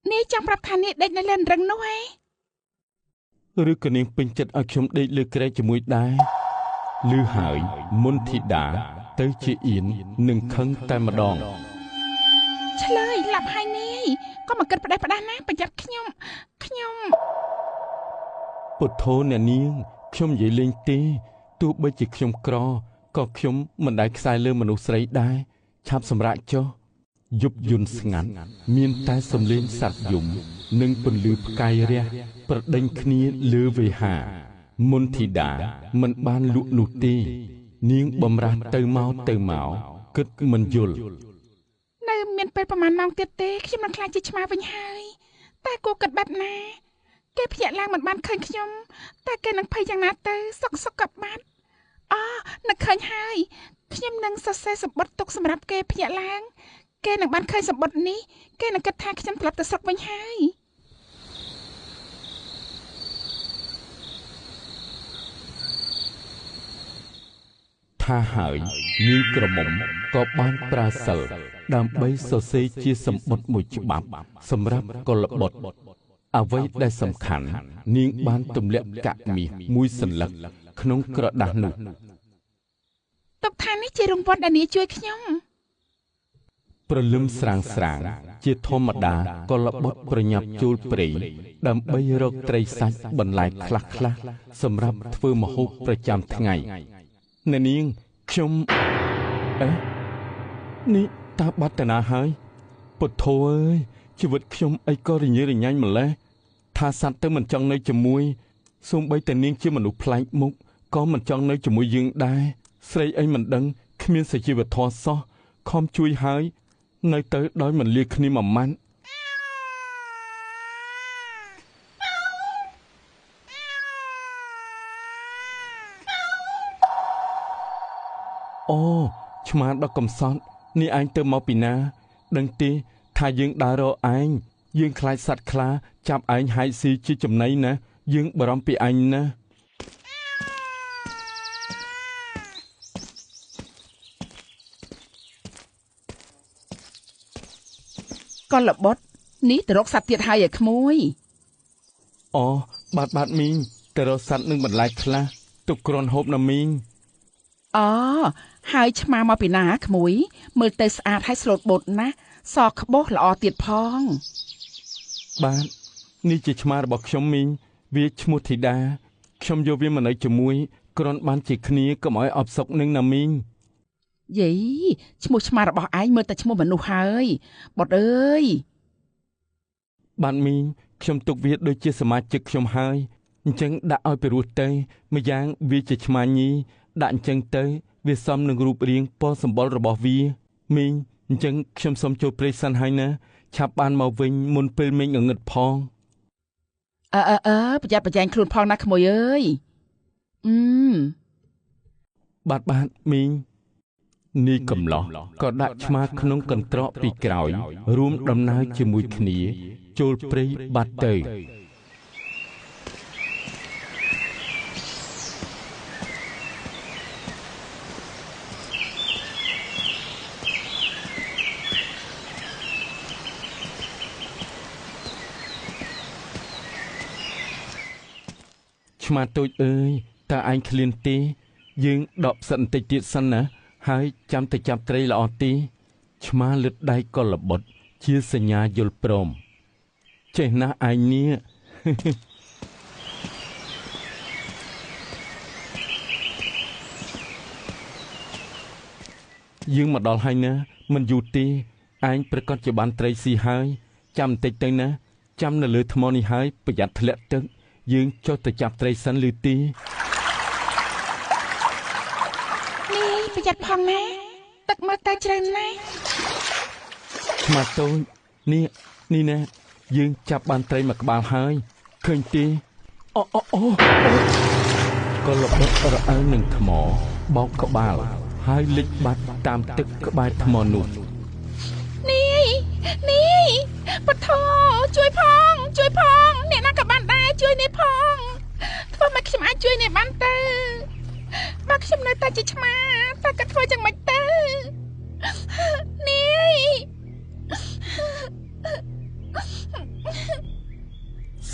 នាយចង់ប្រាប់ថានាយដេកនៅលើរឹងនោះហេ ឬក៏នាងពេញចិត្តឲ្យខ្ញុំដេកលើគ្រែជាមួយដែរ ឮហើយមុនធីតាទៅជាអៀននិងខឹងតែម្ដង ឆ្លើយឡាប់ហើយនាយ ក៏មកគិតផ្ដេសផ្ដាស់ណា ប្រយ័ត្នខ្ញុំខ្ញុំ ពុទ្ធោអ្នកនាង ខ្ញុំនិយាយលេងទេ ទោះបីជាខ្ញុំក្រ ក៏ខ្ញុំមិនដែលខ្សែលើមនុស្សស្រីដែរ ឆាប់សម្រាកចុះ។ យប់យន្តស្ងាត់ មានតែសំឡេងសត្វយំ និងពន្លឺផ្កាយរះប្រដេញគ្នាលើវេហា។ មុនធីតាមិនបានលក់នោះទេ នាងបំរាស់ទៅមកទៅមក គិតមិនយល់ នៅមានពេលប្រហែលម៉ោងទៀតទេ ខ្ញុំនឹងខ្លាចជាឆ្មាវិញហើយ តែគួរគិតបែបណា គេភ្ញាក់ឡើងមិនបានឃើញខ្ញុំ តែគេនឹងភ័យយ៉ាងណាទៅ សុកសុកក៏បាត់ អូ នឹកឃើញហើយ ខ្ញុំនឹងសរសេរសម្បត្តិទុកសម្រាប់គេភ្ញាក់ឡើង គេនឹងបានឃើញសម្បត្តិនេះ គេនឹងគិតថាខ្ញុំត្រឡប់ទៅស្រុកវិញហើយ ថាហើយនាងក្រមុំក៏បានប្រើសិលដើម្បីសរសេរជាសម្បត្តិមួយច្បាប់សម្រាប់កុលបុត្រ អ្វីដែលសំខាន់ នាងបានទម្លាក់កាក់មាសមួយសន្លឹកក្នុងក្រដាសនោះ ទុកថានេះជារង្វាន់ដែលនាងជួយខ្ញុំ។ ព្រលឹមស្រាងស្រាង ជាធម្មតាកុលបុត្រប្រញាប់ចូលព្រៃដើម្បីរកត្រីសាច់បន្លែខ្លះខ្លះសម្រាប់ធ្វើម្ហូបប្រចាំថ្ងៃ។ អ្នកនាងខ្ញុំ អេ នេះតើបាត់តាណាហើយ? ពុទ្ធោអើយ ជីវិតខ្ញុំអីក៏រញ៉េរញ៉ាញ់ម្លេះ ថាសត្វទៅមិនចង់នៅជាមួយ សូម្បីតែនាងជាមនុស្សប្លែកមុខក៏មិនចង់នៅជាមួយយើងដែរ ស្រីអីមិនដឹងគ្មានសុជីវធម៌សោះ ខំជួយហើយនៅទៅដោយមិនលាគ្នាមួយម៉ាត់។ អូ ឆ្មាដ៏កំសត់ នេះឯងទៅមកពីណា ដឹងទេថាយើងដើររកឯង យើងខ្លាចសត្វខ្លាចាប់ឯងហែកស៊ីជាចំណីណា យើងបារម្ភពីឯងណា។ កុលបុត្រនេះទៅរកសត្វទៀតហើយឯក្មួយ? អូ បាទបាទមីង ទៅរកសត្វនឹងបន្លែខ្លះទុកគ្រាន់ហូបណាមីង។ អូ ហើយឆ្មាមកពីណាក្មួយ មើលទៅស្អាតហើយស្លូតបូតណាស់ សក្បុសល្អទៀតផង។ បាទ នេះជាឆ្មារបស់ខ្ញុំមីង វាឈ្មោះធីតា ខ្ញុំយកវាមកនៅជាមួយ គ្រាន់បានជាគ្នាកុំឲ្យអបសុកនឹងណាមីង។ យី ឈ្មោះឆ្មារបស់ឯងមើលតែឈ្មោះមនុស្សហើយ បុត្រអើយ។ បាទមីង ខ្ញុំទុកវាដូចជាសមាជិកខ្ញុំហើយ អញ្ចឹងដាក់ឲ្យពិរោះទៅ ម្យ៉ាងវាជាឆ្មាញី ដាក់អញ្ចឹងទៅវាសមនឹងរូបរាងពណ៌សម្បុររបស់វាមីង អញ្ចឹងខ្ញុំសូមចូលព្រៃសិនហើយណា ឆាប់បានមកវិញមុនពេលមីងងងឹតផង។ អើអើអើ ប្រយ័ត្នប្រយែងខ្លួនផងណាក្មួយអើយ។ អឺ បាទបាទមីង។ នាយកំឡោះក៏ដាក់ឆ្មាក្នុងកន្ត្រកពីក្រោយ រួមដំណើរជាមួយគ្នាចូលព្រៃបាត់ទៅ។ ឆ្មាតូចអើយ តើឯងឃ្លានទេ? យើងដកផ្សិតបន្តិចទៀតសិនណា ហើយចាំទៅចាប់ត្រីល្អទេ? ឆ្មាលឹតដៃកុលបុត្រជាសញ្ញាយល់ព្រម។ ចេះណាស់ឯងនេះ យើងមកដល់ហើយណា មិនយូរទេឯងប្រកាសជាបានត្រីស៊ីហើយ ចាំបន្តិចទៅណា ចាំនៅលើថ្មនេះហើយ ប្រយ័ត្នធ្លាក់ទឹក យើងចុះទៅចាប់ត្រីសិនឬទេ? នេះប្រយ័ត្នផងណា ទឹកមើលទៅជ្រៅណាស់។ ឆ្មាតូចនេះ នេះណា យើងចាប់បានត្រីមួយក្បាលហើយ ឃើញទេ? អូអូអូ ក៏លបុត្ររអិលនឹងថ្មបោកក្បាល ហើយលិចបាត់តាមទឹកក្បែរថ្មនោះ។ នេះនេះ ពធជួយផង ជួយផង អ្នកណាក៏បានដែរ ជួយនេះផង ធ្វើមកខ្ញុំអាចជួយនេះបានទៅ បើខ្ញុំនៅតែជាឆ្មា តើគាត់ធ្វើយ៉ាងម៉េចទៅ? នេះ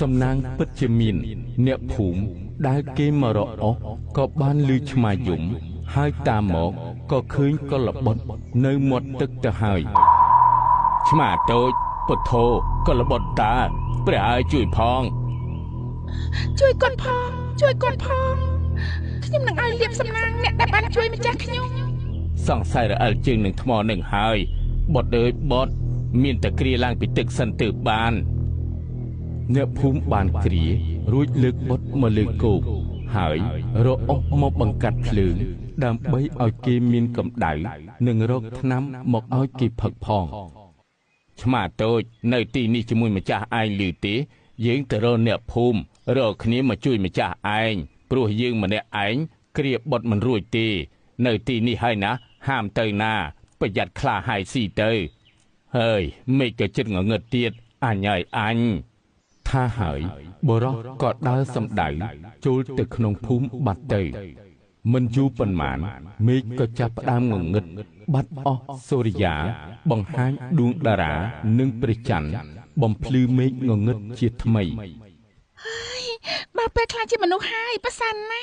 សំណាងពិតជាមានអ្នកភូមិដែលគេមករកអស់ក៏បានឮឆ្មាយំហើយតាមមកក៏ឃើញកុលបុត្រនៅមាត់ទឹកទៅហើយឆ្មាតូចពុទ្ធោកុលបុត្រតាព្រះអើយជួយផងជួយកូនផងជួយកូនផងខ្ញុំនឹងឲ្យលៀបសំណាងអ្នកដែលបានជួយម្ចាស់ខ្ញុំសង្ស័យរអិលជើងនឹងថ្មនឹងហើយបុត្រអើយបុត្រមានតែគ្រាឡើងពីទឹកសិនទើបបានអ្នកភូមិបានគ្រារួចលើកបុត្រមកលើគោកហើយរកអុសមកបង្កាត់ភ្លើងដើម្បីឲ្យគេមានកម្ដៅនិងរកថ្នាំមកឲ្យគេផឹកផងឆ្មាតូចនៅទីនេះជាមួយម្ចាស់ឯងឮទេយើងទៅរកអ្នកភូមិរកគ្នាមកជួយម្ចាស់ឯងព្រោះយើងម្នាក់ឯងគ្រាបុត្រមិនរួចទេនៅទីនេះហើយណាហាមទៅណាប្រយ័ត្នខ្លាហាយស៊ីទៅហើយមេឃក៏ចិត្តងងឹតទៀតអញហើយអញថាហើយបុរសក៏ដើរសំដៅចូលទៅក្នុងភូមិបាត់ទៅមិនយូរប៉ុន្មានមេឃក៏ចាប់ផ្ដើមងងឹតបាត់អស់សូរិយាបង្ហាញដួងតារានិងព្រះច័ន្ទបំភ្លឺមេឃងងឹតជាថ្មីហើយដល់ពេលខ្លាចជាមនុស្សហើយប្រសិនណា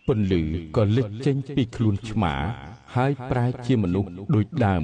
ពន្លឺក៏លេចចេញពីខ្លួនឆ្មាហើយប្រែជាមនុស្សដូចដើម